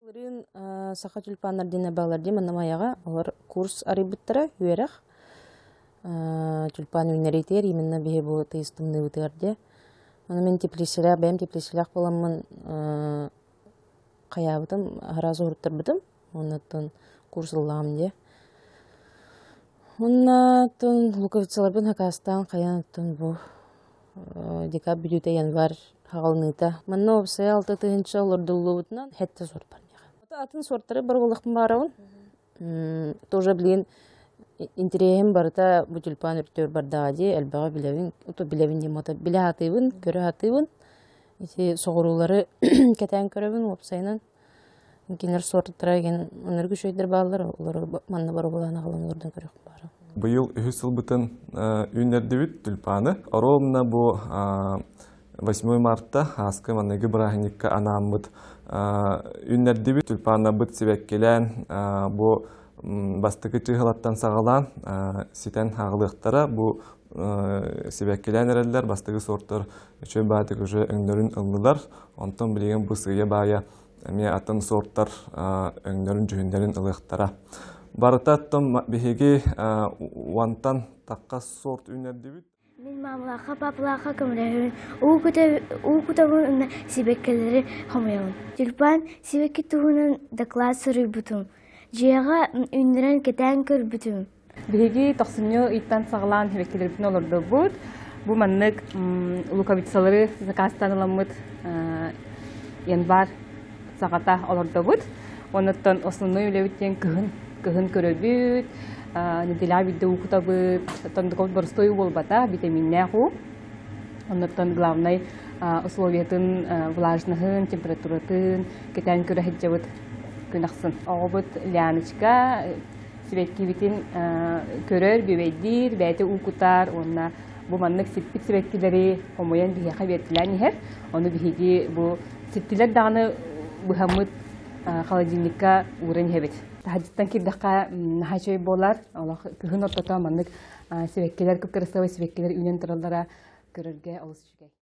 Былырыын саха тюльпаннар диэн баалар дии манна Майаҕа олор курс арыйбыттара үөрэх тюльпан үүннэриитигэр именно биһи бу тыйыс тымныыбытыгар диэ. Аны мин теплицэлээх бэйэм теплицэлээх буоламмын хайаабытым араас уһуруттарбытым уоннаттан курс ыллаҕым диэ. Уоннаттан луковицаларбын хакаастаан хайаан оттон бу декабрь бүтүүтэ январь хаҕылыныыта. Манна уопсайа 6 тыһыынча олордуллубутунан хэттэ сорт бар миэхэ. Атын сорттары бар буоллахпын баарабын. Тоже блин интэриэһим барыта бу тюльпан үрдүгэр бардаҕа дии элбэҕи билэбин ото билэбин диэн буолта билэ сатыыбын көрө сатыыбын ити соҕуруулары кэтээн көрөбүн уопсайынан кинилэр сорттара игин оннук үчүгэйдэр бааллар олору манна боруобалаан аҕалан олордон көрүөхпүн баҕарабын. Быйыл үһүс сылбытын үүннэрдибит тюльпаны. Ровно бу 8 марта ааскы маныгы бырааһынньыкка анааммыт үүннэрдибит. Тюльпаннарбыт сибэккилээн бу бастакы чыыһылаттан саҕалаан ситэн хаалыахтара. Бу сибэккилээн эрэллэр бастакы сортар үчүгэй баатык уже өҥнөрүн ыллылар. Онтон билигин бу сыыйа-баайа эмиэ атын сорттар өҥнөрүн дьүһүннэрин ылыахтара. Барыта оттон биһиги уонтан тахха сорт үүннэрдибит. Мин маамалаахха, папалаахха көмөлөһөбүн, уу кутабын уонна сибэккилэри хомуйабын. Тюльпан сибэкки туһунан доклад суруйбутум. Дьиэҕэ үүннэрэн кэтээн көрбүтүм. Биһиги тохсунньу ыйтан саҕалаан сибэккилэрбитин олордубут. Бу маннык луковицалары заказтаан ыламмыт январь саҕата олордобут. Онуттан основной үлэбит диэн кыһын кыһын көрөбүт, неделя биирдэ уу кутабыт, оттон боростуой уу буолбата, витаминнээх уу. Оннуттан главнай условиятын влажноһын, температуратын кэтээн көрө сылдьабыт күн ахсын. Оҕобут Ляночка сибэккибитин көрөр, бүөбэйдиир, бэйэтэ уу кутар уонна бу маннык сиппит сибэккилэри хомуйан биһиэхэ биэртилээн иһэр. Ону биһиги бу ситтилэр даҕаны быһаммыт холодильникка ууран иһэбит. Таһырдьыттан киирдэххэ наһаа үчүгэй буолар. Олох кыһын ортото маннык сибэккилэр, кып-кырасыабай сибэккилэр үүнэн тураллара көрөргө олус үчүгэй.